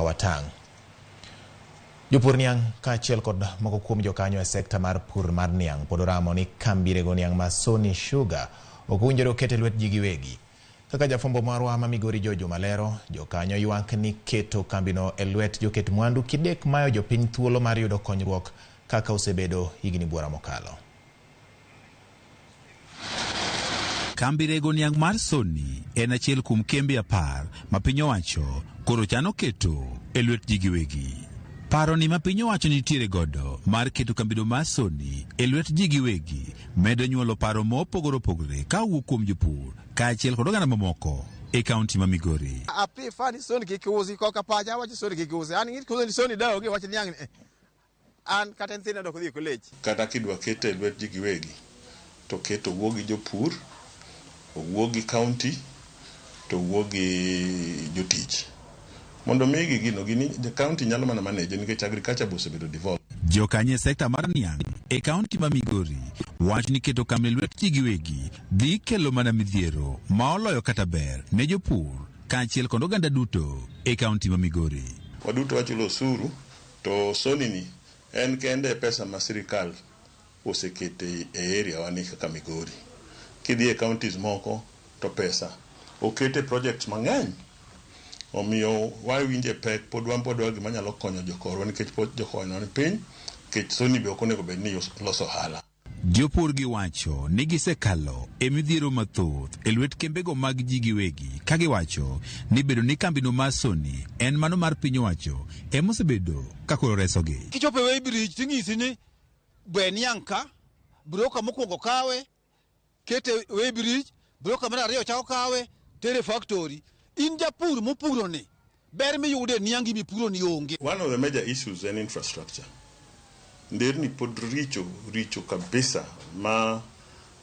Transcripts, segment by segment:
watang'. Jopur niang' kaachiel kod moko kuom jokanyo e sekta mar pur mar niang' pod oramo ni kambi rego niang' ma Sony Sugar ok owinjore oket e lwet ji giwegi. Kaka jafwambo marwa ma Migori George Juma lero, jokanyo ywak ni keto kambino e lwet joket mwandu kidek mayo jopiny thuolo mar yudo konyruok kaka osebedo higni buora mokalo. Kambi rego niang' mar Sony en achiel kuom kembe 10 ma piny owacho koro chano keto e lwet ji giwegi. Paro ni ma piny owacho nitiere godo mar keto kambino mar Sony e lwet ji giwegi medo nyuolo paro mopogore opogore ka owuok kuom jopur kaachiel kod oganda mamoko e kaunti ma Migori. Api fani Sony kik usi koka pacha wacho Sony kik usi. An ng'it kuso ni Sony dawo gi wach niang' ni. An kata nyithinda dok dhi e college. Kata kidwa kete e lwet ji giwegi to keto owuo gi jopur, owuo gi county, to owuo gi jotich. Mondo migi gino, gini county nyalo mana manage nikech agriculture be osebedo devolved. Jokanyo e sekta mar niang' e kaunti ma Migori wacho ni keto kambi e lwet ji giwegi dhi kelo mana midhiero ma oloyo kata ber ne jopur kaachiel kod oganda duto e kaunti ma Migori. Waduto wachulo osuru to Sony ni en kende e pesa ma sirikal osekete e area wa ni kaka Migori. Kidhi e counties moko to pesa okete projects mang'eny. Omiyo wawinje pek pod wan pod gima nyalo konyo jokorwa nikech pod jokorwa ni piny nikech Sony be ok onego bed ni loso ohala. Jopur giwacho ni gisekalo e midhiero mathoth e lwet kembego mag ji giwegi ka giwacho ni bedo ni kambino mar Sony en mano mar piny owacho ema osebedo ka koro resogi. Kichopo e weighbridge ting'isi ni be niang' ka, broker mokwongo kawe, kete weighbridge, broker mar ariyo chako kawe, tere factory. In japur mopuro ni, ber miyude niangi mipuro ni onge. One of the major issues en infrastructure. Nderni pod richo richo kabisa ma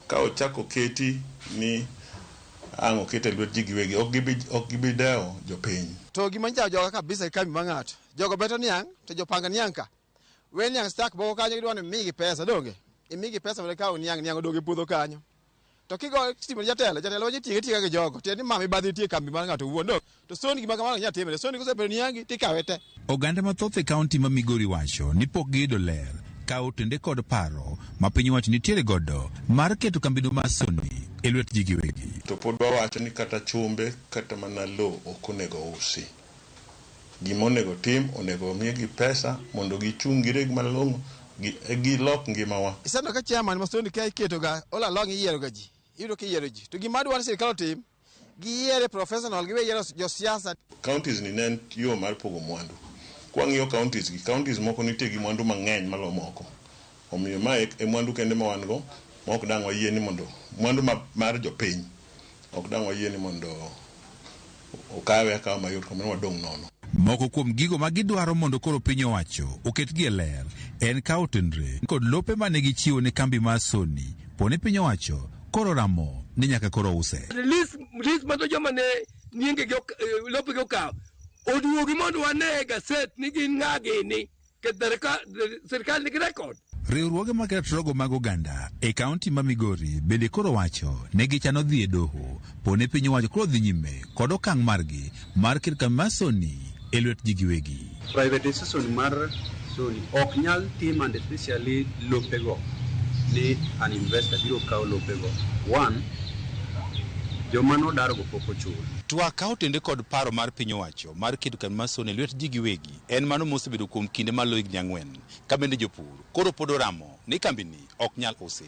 ka ochako keti ni ang' okete lwet ji giwegi ok gibi dewo jopiny. To gima nyicha joga kabisa e kambi mar ng'ato. Jogo beto niang' to jopanga niang' ka. We niang' stack moko kanyo gidwa ni migi pesa donge. Imigi pesa mondo ikaw niang', niang' odong' e puodho kanyo. To kigo timo jatelo, jatelo wacho tiege tiega gi jogo. Tiende ni ma mibadhi nitie e kambi mar ng'ato owuon. No, to Sony gima kamano ok nyal timre. Sony kosebedo niangi tikawe te. Oganda mathoth e kaunti ma Migori wacho ni pok giyudo ler ka otende kod paro ma piny owacho nitiere godo mar keto kambino mar Sony e lwet ji giwegi. To pod wawacho ni kata chumbe kata mana lowo ok onego usi. Gima onego tim, onego omigi pesa mondo gichung' gireg malong'o, gilok ngimawa. Iseneno ka chairman ma Sony ka iketo ga all along iyiero ga ji. Iyudo ka iyiero ji. To gima adwaro ni sirikal otim, giyiere professional, giwe yiero josiasa. Counties ni ne en yo mar pogo mwandu. Kwang'iyo counties gi, counties moko nitie gi mwandu mang'eny malo moko. Omiyo mae e mwandu kende ma wan go ma ok dang' wayie ni mondo mwandu mar jopiny ok dang' wayie ni mondo okawe akawa mayot kamano wadong' nono. Moko kuom gigo ma gidwaro mondo koro piny owacho oketgi e ler en kawo tenre kod lope mane gichiwo ne kambi mar Sony po ni piny owacho koro ramo ni nyaka koro use. Release mondo joma ne nyingegi lopegi okaw oduogi mondo wane e gaset ni gin ng'a gini. Sirikal nigi record. Riwruoge mag ratiro mag oganda e kaunti ma Migori bende koro wacho ne gichano dhi e doho po ne piny owacho koro dhi nyime kod okang' margi mar keto kambi mar Sony e lwet ji giwegi. Privatization mar Sony ok nyal tim and especially lopego ni an investor biro kawo lopego. One, joma nodargo pok ochul. Twak ka otende kod paro mar piny owacho mar keto kambi mar Sony e lwet ji giwegi en mano mosebedo kuom kinde maloyo higni 4 ka bende jopur koro pod oramo ni kambini ok nyal usi.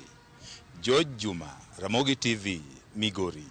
George Juma, Ramogi TV, Migori.